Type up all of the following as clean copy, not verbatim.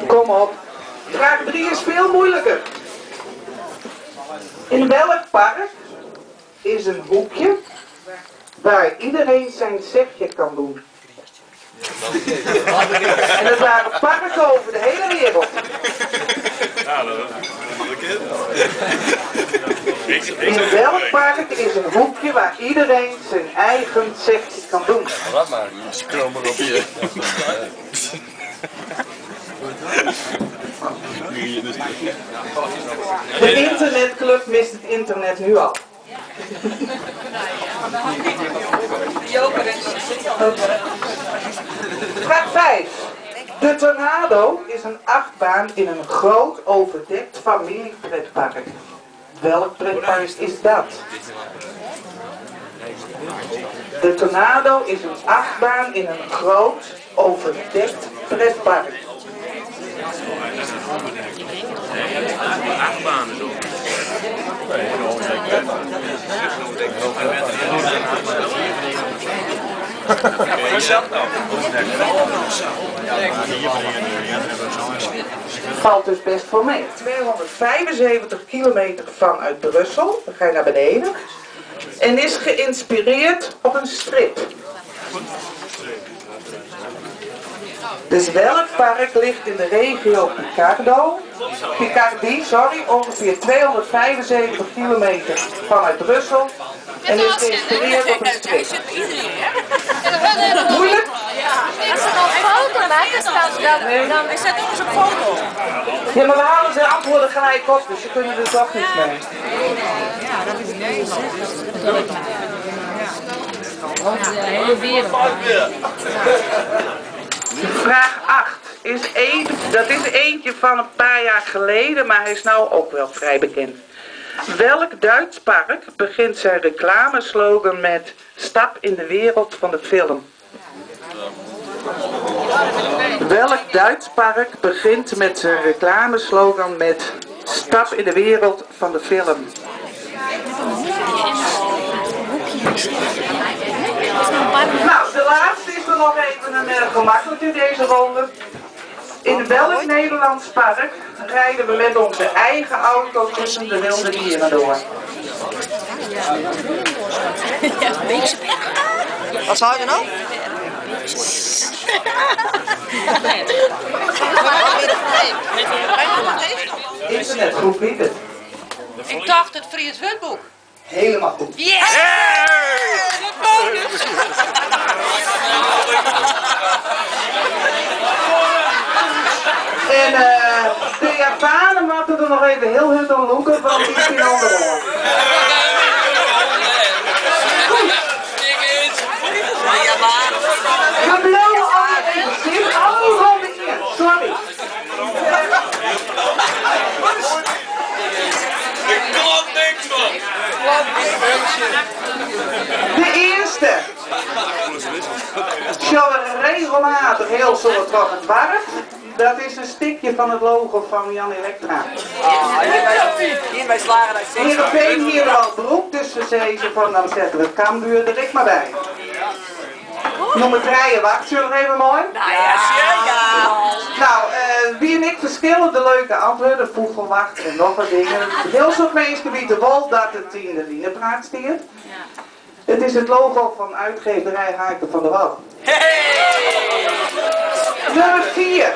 Kom op. Vraag 3 is veel moeilijker. In welk park is een hoekje waar iedereen zijn zegje kan doen? En dat waren parken over de hele wereld. In welk park is een hoekje waar iedereen zijn eigen zegje kan doen? Laat maar. Scroll maar op hier. De internetclub mist het internet nu al. Vraag 5. De Tornado is een achtbaan in een groot overdekt familiepretpark. Welk pretpark is dat? De Tornado is een achtbaan in een groot overdekt pretpark. Valt dus best voor mee. 275 kilometer vanuit Brussel, dan ga je naar beneden. En is geïnspireerd op een strip. Dus welk park ligt in de regio Picardo? Picardie, sorry, ongeveer 275 kilometer vanuit Brussel. En is geïnspireerd op een strip. Moeilijk? Als ze dan een foto maken, dan Ik zet ook eens een foto. Ja, maar we halen de antwoorden gelijk op, dus ze kunnen er toch niets mee. de hele wereld. Vraag 8 is een, dat is eentje van een paar jaar geleden, maar hij is nou ook wel vrij bekend. Welk Duits park begint zijn reclameslogan met Stap in de wereld van de film? Welk Duits park begint met zijn reclameslogan met Stap in de wereld van de film? Nou, de laatste is er nog even een gemakkelijk in deze ronde. In welk Nederlands park rijden we met onze eigen auto tussen de wilde dieren door? Wat zou je nou? Internetgroep weet het. Ik dacht het Fries Wetboek. Helemaal goed. Yes! De bonus! En de Japanen moeten er nog even heel hard om loeken, want die zijn onderhoor. We blijven allemaal even zitten. Oh, ronde 1, sorry. Ik klopt niks van. De eerste. Zullen we regelmatig heel soort trokken het warf. Dat is een stikje van het logo van Jan Elektra. Hier bij Slagerij Heerenveen hier al broek, dus ze zeiden van dan zetten we het Cambuur er ik maar bij. Nummer 3, wacht, zullen we even mooi? Nou ja, ja. Nou, wie en ik verschillen de leuke antwoorden, vogelwacht en nog wat dingen. Heel soort mensen de wol dat het in de Lienepraat stiert. Het is het logo van uitgeverij Haken van der Wal. Nummer 4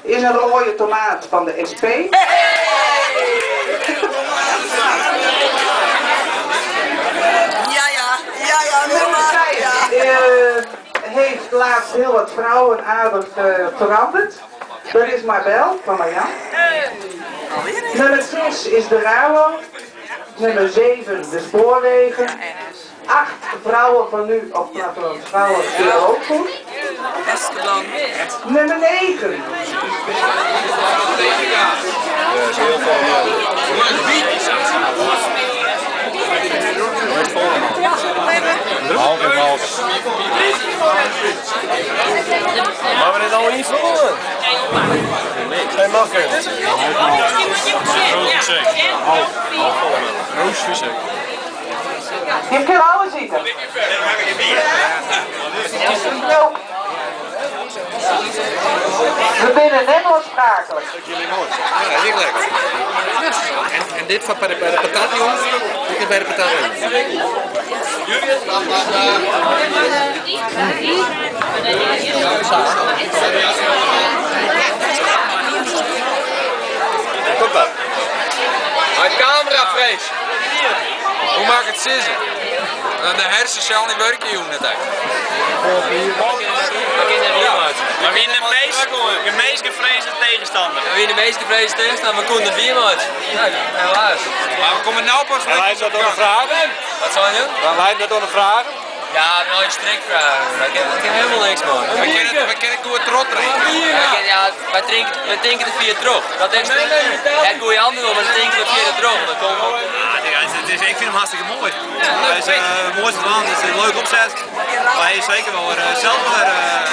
is een rode tomaat van de SP. Ja, ja, ja, ja, Nummer 5 heeft laatst heel wat vrouwen aardig veranderd. Dat is Marbel van Marjan. Nummer 6 is de Rabo. Nummer 7 de spoorwegen. 8 vrouwen van nu op platteland vrouwen spelen ook goed. Nummer 9. Moatte we dit al ynfolje? Hey Makke. Je kunt alles eten. No. We binne net oansprakelijk. Ja, dat is ek lekker. En dit foar by de patat, jongens? Dit is by de patat. Komt dat? Mijn cameravrees. Hoe mag ik it sizze? De hersensel niet werken, jongen, net echt. Maar wie de meest, de meest gevreesde tegenstander? Wie de meest gevreesde tegenstander, we konden vier maat. Ja, helaas. Maar we komen nou pas En wij dat onder vragen? Wat zei je? Waar wij dat onder vragen? Ja, nou je strikvragen. Dat kan helemaal niks man. We kennen goed trot drinken. Ja, wij drinken de vier terug. Dat is het goede antwoord, maar we drinken de vier terug. Dat komt wel. Ja, ik vind hem hartstikke mooi. Hij is het mooiste man, het is een leuk opzet. Maar hij is zeker wel weer, zelf wel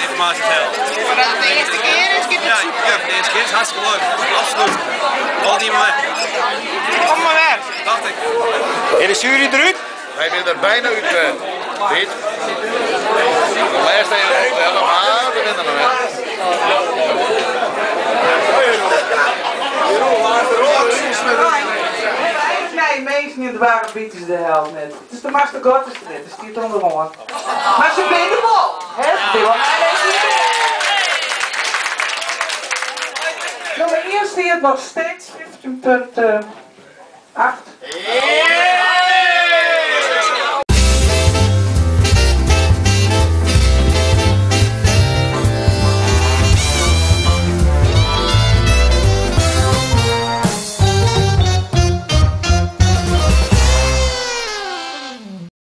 informatie te helpen. Maar dat het de eerste keer is, Ja, ja, voor de eerste keer is het hartstikke leuk. Absoluut. Al niet meer. Kom maar weer. Dacht ik. In de jury eruit? Wij zijn er bijna uit, Piet. De laatste even optellen, maar we winnen nog wel. Nee, mensen in de ware Piet is de held net. Het is de master God is er net, dus die het onderhoor. Maar ze winnen wel. Hè? Ze winnen wel. Nummer 1 staat nog steeds 15,8.